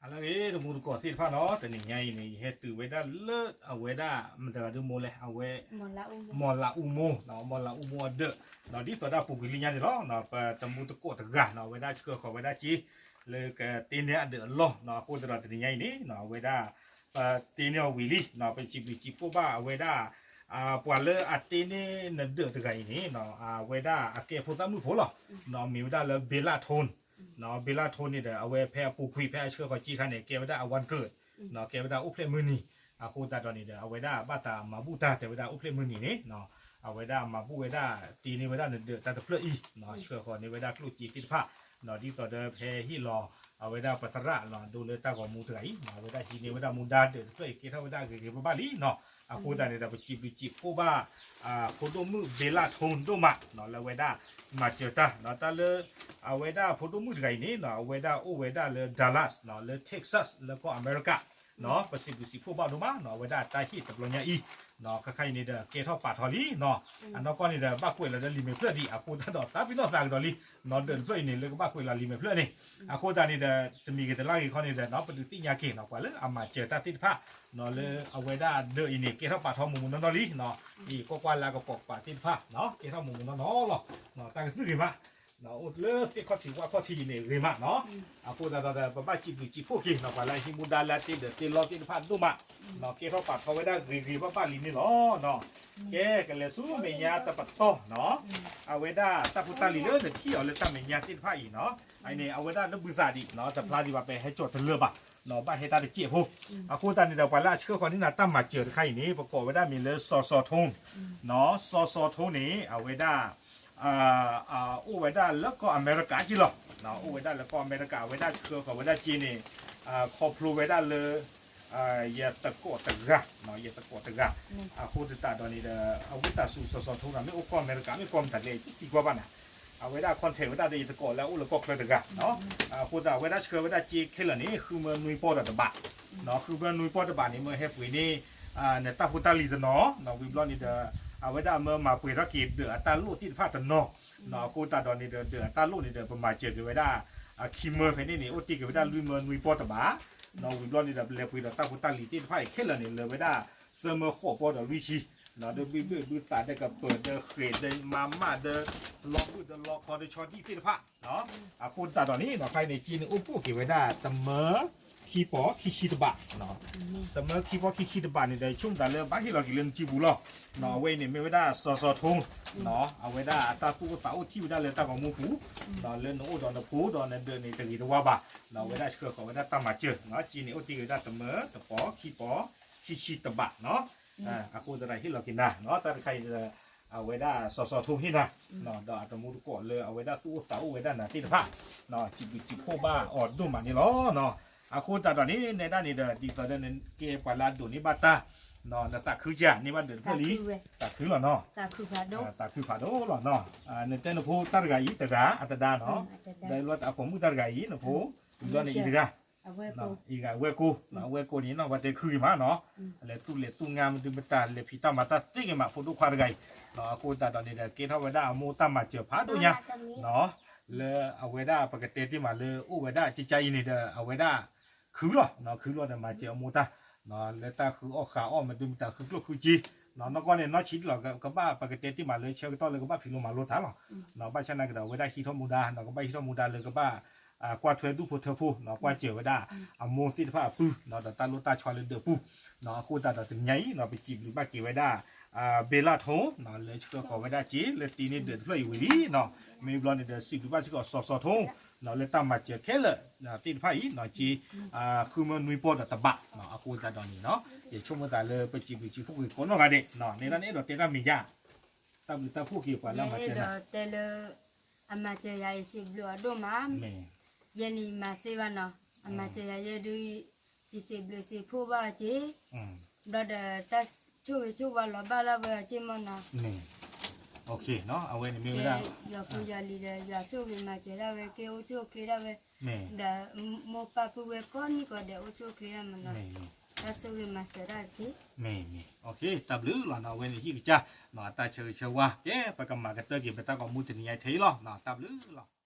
ဟါလၢအဂ့ၤ တမူတကိးသ့ၣ်တဖၣ်နီၤ, တနံၤညါအံၤန့ၣ် ယဟဲတုၤဝဲဒၣ်လၢအဝဲဒၣ် မတၤတဂၤဒုးမိၢ်လဲၣ်, အဝဲ မီၢ်လးအူမိၢ်, မီၢ်လးအူမိၢ်အဒၢး, ဒ်သိးဒၣ်ပူၤကွံာ်လံညါန့ၣ်လီၤ. ပတမူတကိးတဂၤနီၤ, အဝဲဒၣ်ဆှၢဃီၤဝဲဒၣ်စ့ လၢကတ့န့ၢ်အဒၢးအလီၢ်နီၤ, အဃိသတးဒီးတနံၤညါအံၤန့ၣ် အဝဲဒၣ် ပတ့န့ၢ်အီၤဝံၤလံနီၤ, ပစံးဘျုးစံးဖှိၣ်ဘၣ်အဝဲဒၣ် ပှၤလၢအတ့န့ၢ်နဒၢးတဂၤအံၤန့ၣ် အဝဲဒၣ်အကဲဖိသၣ်မုၣ်ဖိလီၤ. မ့ၢ်ဝဲဒၣ်လၢ Bella Thorne, Bella Thorne န့ၣ်ဒီး အဝဲဖဲအပူၤကွံာ် ဖဲအဆှၢဃီၤစ့အခါန့ၣ် ကဲဝဲဒၣ်အ one girl, ကဲဝဲဒၣ်အိၣ်ဖျဲၣ်မုၢ်နံၤ, အဃိသတးဒီးန့ၣ်ဒီး အဝဲဒၣ်ဘၣ်သးမၤဘူၣ်တၢ် တဲဝဲဒၣ်အိၣ်ဖျဲၣ်မုၢ်နံၤန့ၣ် အဝဲဒၣ်မၤဘူၣ်ဝဲဒၣ် တ့န့ၢ်ဝဲဒၣ်နဒၢးတၢ်တဖျၢၣ်အံၤ, ဆှၢဃီၤန့ၢ်ဝဲဒၣ်ကျိၣ်စ့သ့ၣ်တဖၣ်, ဒ်သိးဒီးဖဲဟ့ၣ်လီၤ အဝဲဒၣ်ပသရၣ်လီၤ ဒိလၢတၢ်ဂီၤမူတဂၤအံၤ အဝဲဒၣ်ဟံးန့ၢ်ဝဲဒၣ်မူဒါဒၢးတဖျၢၣ်အံၤ ကဲထီၣ်ဝဲဒၣ်ဂ့ၤဂ့ၤဘၣ်ဘၣ်လံနီၤ, အဃိသတးန့ၣ်ဒီး ပစံးဘျုးစံးဖှိၣ်ဘၣ် ဖိဒိၣ်မုၣ် Bella Thorne ဒိၣ်မးနီၤ လၢအဝဲဒၣ် မၤစၢၤတၢ်နီၤ, တၢ်လၢ အဝဲဒၣ်ဖိဒိၣ်မုၣ်တဂၤအံၤန့ၣ်နီၤ အဝဲဒၣ်အိၣ်ဝဲဒၣ်လၢ Dallas နီၤ လၢ Texas လၢကီၢ်အမဲရကၤနီၤ, ပစံးဘျုးစံးဖှိၣ်ဘၣ်ဒိၣ်မးနီၤ အဝဲဒၣ်တၢ်ဟ့ၣ်တဘျီညါအံၤနီၤ, ခါခါအံၤန့ၣ်ဒီး ကဲထီၣ်ပာ်ထီၣ်လံနီၤ, အနီၢ်ကီၢ်န့ၣ်ဒီး ဘၣ်ကွဲးလီၤဒီးလံာ်မဲာ်ဖျၢၣ်ဒံး အဃိသတးဒီးသးပ့ၤနီၣ်သးကဒီးလံနီၤ, ဒၢးတဖျၢၣ်အံၤန့ၣ် လၢကဘၣ်ကွဲးလီၤလံာ်မဲာ်ဖျၢၣ်န့ၣ်, အဃိသတးန့ၣ်ဒီး တမံၤဂ့ၤတလါဂ့ၤခီန့ၣ်ဒီးနီၤ ပဒုးသ့ၣ်ညါက့ၤနီၤ ပှၤလၢအမၤစၢၤတၢ်သ့ၣ်တဖၣ်နီၤ လၢအဝဲဒၣ်ဒၢးအံၤန့ၣ် ကဲထီၣ်ပာ်ထီမိၢ်မိၢ်နီၢ်နီၢ်လံနီၤ, အံၤကွၢ်ကွၢ်လၢအကပိာ်ကပၤသ့ၣ်တဖၣ်နီၤ ကဲထီၣ်မိၢ်မိၢ်နီၢ်နီၢ်လီၤ, တၢ်ကသုၣ်ဂ့ၤမး အိၣ်လၢသ့ၣ်ခီၣ်ထံးဝၣ်ခီၣ်ထံးအံၤန့ၣ်ဂ့ၤမးနီၤ, အဃိသတးဒီး ပဘၣ်စံးဘျုးစံးဖှိၣ်က့ၤနီၤ ပှၤလၢဟံးမူဒါလၢအတ့ဒၢးတ့လီသ့ၣ်တဖၣ်ဒိၣ်မးနီၤ, ကဲထီၣ်ပာ်ထီဝဲဒၣ်ဂ့ၤဂ့ၤဘၣ်ဘၣ်လံန့ၣ်လီၤနီၤ, ကဲကလဲၤဆူမဲာ်ညါတပတီၢ်နီၤ, အဝဲဒၣ်တၢ်ဖိတၢ်လံၤလၢနထံၣ်အီၤလၢတၢ်မဲာ်ညါသ့ၣ်တဖၣ်အံၤနီၤ, အန့ၣ် အဝဲဒၣ်လၢဘုသးဒံးနီၤ တဖျါဒံးဘၣ် ပဟဲကၠီၣ်တလၢာ်ဘၣ်နီၤ ဘၣ်ဟဲတၢ်တစဲးဖိ, အဃိသတးန့ၣ်ဒီး ပှၤလၢအဆှၢဃီၤန့ၢ်နၤတၢ်မၤစၢၤတခါအံၤန့ၣ် ပကိးဝဲဒၣ်မ့ၢ်လၢ စီၤစီၤထိနီၤ, စီၤစီၤထိန့ၣ် အဝဲဒၣ် အိၣ်ဝဲဒၣ်လၢကီၢ်အမဲရကၤက့လီၤ, အိၣ်ဝဲဒၣ်လၢကီၢ်အမဲရကၤ အဝဲဒၣ်ဆှၢဃီၤဝဲဒၣ်စ့န့ၣ် ခီဖျိဝဲဒၣ်လၢ ယသကိးတဂၤ, ယသကိးတဂၤ, အဃိသတးဒီးန့ၣ်ဒီး အဝံသးစူၤစီၤစီၤထိန့ၣ် မ့ၢ်အိၣ်ကီၢ်အမဲရကၤ မ့ၢ်ကီၢ်မတၤလဲၣ် ယတသံကွၢ်ဘၣ်နၤ, အဝဲဒၣ် contact ဝဲဒၣ်ဒီးယသကိးလၢအအိၣ်လၢကီၢ်ချၢတဂၤ, အဃိသတး အဝဲဒၣ်ဆှၢဝဲဒၣ်စ့ခဲလၢာ်န့ၣ် ဃုမၢနွံပီၢ်ဒီးတဘး, ဃုမၢနွံပီၢ်တဘးန့ၣ် မ့ၢ်ဟဲပှ့ၤန့ၢ် နတၢ်ဖိတၢ်လံၤတနီၤ, ဝံၤဘျီန့ၣ်ဒီး အဝဲဒၣ်မၢမၤပှဲၤထီၣ်က့ၤဒၢးအတၢ်လိၣ်သ့ၣ်တဖၣ်တနီၤ, အဃိသတးဒီးန့ၣ်ဒီး ဒၢးအတၢ်လိၣ်န့ၣ်ဒီး ပမၤစၢၤက့ၤဝဲဒၣ် ခံမၢဖဲန့ၣ်န့ၣ် အိၣ်တ့ၢ်က့ၤဝဲဒၣ်လွံၢ်မၢနွံပီၢ်တဘး, ဝံၤဘျီန့ၣ်ဒီး ပလဲၤပှ့ၤဒီးတၢ်ဖိတၢ်လံၤသ့ၣ်တဖၣ်အံၤခဲလၢာ်န့ၣ် လၢဝဲဒၣ် သၢမၢဃိးပီၢ်ဒီးလွံၢ်ဆံ, ဒီးဘုဘုၣ်ဘုသးဒီးကပၢၤဒီးဃဲၤဒီးမၤမၣ်ဒီး လီၤဘုၣ်ဒီးလီၤခီဒီးဆီဒံၣ်သ့ၣ်တဖၣ်, အဃိသတးဒီးန့ၣ် ခါအံၤန့ၣ် စ့န့ၣ်အိၣ်ဖှိၣ်က့ၤဝဲဒၣ် တမၢ ခံပီၢ်ခံဆံတဘး, တမၢခံပီၢ်ခံဆံတဘးန့ၣ်ဒီး ဆိကမိၣ်သးလၢဘၣ်ဟ့ၣ်လီၤက့ၤလၢနစုပူၤလီၤ, အဝဲအံၤန့ၣ်မ့ၢ်ဝဲဒၣ်စီၤစီၤထိ, အဝဲဒၣ်အတၢ်သူၣ်အိၣ်သးအိၣ်ထံၣ်ဝဲဒၣ်လၢတၢ်ဂီၤမူပူၤ, လၢနအိၣ်ဒီးနဖိဒီးနဒၢးန့ၣ်တဂ့ၤတဝါဘၣ်, အဝဲဒၣ်ဆှၢဃီၤဝဲဒၣ်တၢ်မၤစၢၤ, စ့န့ၣ်အိၣ်တ့ၢ်က့ၤဝဲဒၣ်တမၢ တပီၢ် ခံပီၢ် ခံဆံတဘးနီၤ, အဃိသတးဟ့ၣ်လီၤက့ၤနၤနီၤ, တၢ်တခါအံၤ အဝဲဒၣ်စီၤစီၤထိဟ့ၣ်နၤ, ဒီးအတမူတကိးလၢအဝဲဒၣ်သူၣ်အိၣ်သးအိၣ်ဝဲဒၣ်နၤသ့ၣ်တဖၣ်, စံးဘျုးစံးဖှိၣ်ဘၣ်အီၤဒိၣ်မးန့ၣ်လီၤ. အဃိသတးဒီးန့ၣ် နဲဒၣ်န့ၣ်ဒီး ဒ်သိးဒီးနကဲပှၤလၢအဒိးန့ၢ်ဘၣ်တၢ်, နသးခုကၢ်န့ၢ်ဘၣ်ဒၢးတဖျၢၣ်လံ, သးခုလီၤနီၤ, သးခုဖးဒိၣ်လီၤနီၤ, နတဲနဖိတၢ်တဂၤအံၤတဂၤအသဒါနီၤ, ဒီးလၢအပိာ်မုၣ်တၢ်တဂၤအံၤ နဖိ, ဝံၤဘျီန့ၣ်အံၤတဂၤ အံၤဂၤအဝဲၢ်ကိၢ်, အဝဲၢ်ကိၢ်န့ၣ်နီၤ ပှၤတဲခုဂ့ၤမးနီၤ, လဲၤသူၣ်လဲၤသူၣ်ငါမဒုမတၤ လဲၤဖံးတၢ်မၤတၢ်သ့ဂ့ၤမး ဖိဒိၣ်ခွါတဂၤအံၤ, အဃိသတးဒီးန့ၣ်ဒီး ကဲထီၣ်ဝဲဒၣ်အမိၢ်တၢ်မၤစၢၤဖးဒိၣ်ညါ, လၢအဝဲဒၣ်ပကတဲတ့ၢ်မးလၢအိၣ်ဝဲဒၣ်ကကါအံၤန့ၣ်ဒီး အဝဲဒၣ်ခုလီၤ, ခုလီၤဒီးမၤစၢၤအမိၢ်တၢ်, လၢတၢ်ဃုအီၣ်ဃာ်အီၣ်မဒုမတၤဃုကျိၣ်ဃုစ့, နီၢ်ကီၢ်န့ၣ် နီၢ်ဆံးလီၤ ကဘၣ်ပကတဲတ့ၢ်မးလၢဆၢကတီၢ်လၢကဘၣ်ဖံးလိမၤလိတၢ်လီၤ, ဘၣ်ဆၣ်နာ်က့ဒီး အဝဲဒၣ်ဟံးထီၣ်မူဒါ ကဘၣ်ဟံးထီၣ်မူဒါလၢကဘၣ် ကွၢ်ထွဲဒူၣ်ဖိထၢဖိ, ကွၢ်စၢၤဝဲဒၣ်အမိၢ်သ့ၣ်တဖၣ်အပုၢ်, ဒီးတၢ်လိၣ်တၢ်ဆီလၢဒၢးပူၤ, အဃိသတးဒီးတနံၤညါအံၤ ပစံးဘျုးဘၣ်က့ၤဝဲဒၣ် ဘဲလၣ်ထိ, လၢဆှၢဃီၤဝဲဒၣ်စ့လၢတ့န့ၢ်ဒၢးတဖျၢၣ်အံၤဝံၤလံ, မ့ၢ်ဘျီန့ၣ်ဒီး စံးဘျုးဘၣ်စ့ၢ်ကီးစီၤစီၤထိ, လၢတၢ်မၤစၢၤခဲလၢာ်သ့ၣ်တဖၣ်အံၤ, ဃုမၢနွံပီၢ်ဒီးတဘး, အဃိသတးဒီးန့ၣ် ယဆိကမိၣ်သးလၢပစံးဘျုးစံးဖှိၣ်က့ၤကိးနီၢ်ဂၤဒဲး, နဲဒၣ်န့ၣ်အဲၣ်ဒိးတဲတၢ်မံၤယါ တၢ်ဘျုးတၢ်ဖှိၣ်က့ၤပှၤလၢအမၤစၢၤနၤ, တဲလၢ အမၤစၢၤယၤအံၤစံးဘျုးအီၤဒိၣ်မး, ယဲန့ၣ်မၤသ့ဘၣ်နီၤ, အမၤစၢၤယၤယဲဒုး, ယစံးဘျုးစံးဖှိၣ်ဘၣ်အီၤက့ၤ, ဘျီဒီးတၢ်ဆိၣ်ဂ့ၤဆိၣ်ဝါလီၤဘၣ်လၢဝဲအီၤက့ၤမ့ၢ်နီၤ, အဝဲန့ၣ်မ့ၢ်ဝဲဒၣ်, ယွၤဖိယွၤလံၤဒီး ယွၤဆိၣ်ဂ့ၤမၤစၢၤဒၣ်ဝဲက့ၤ အိၣ်ဆူၣ်အိၣ်ချ့ဒၣ်ဝဲ, ဒီးမိၢ်ပၢ်ပုၢ်ဝဲၢ်ကိးနံၣ်ကိးဒဲးအိၣ်ဆူၣ်အိၣ်ချ့ဒၣ်မ့ၢ်နီၤ, တၢ်ဆိၣ်ဂ့ၤမၤစၢၤဒၣ်က့ၤ မ့ၢ်မ့ၢ် တၢ်ဘျုးလီၤနီၤ, အဝဲန့ၣ်ဟံၣ်ကစၢ်နီၤ, တၢ်ဆၢဂ့ၤဆၢဝါ ကဲ ပကမၤကတၢၢ်က့ၤ ပတၢ်ဂီၤမူတနံၤညါထဲအံၤလီၤနီၤ, တၢ်ဘျုးလီၤ.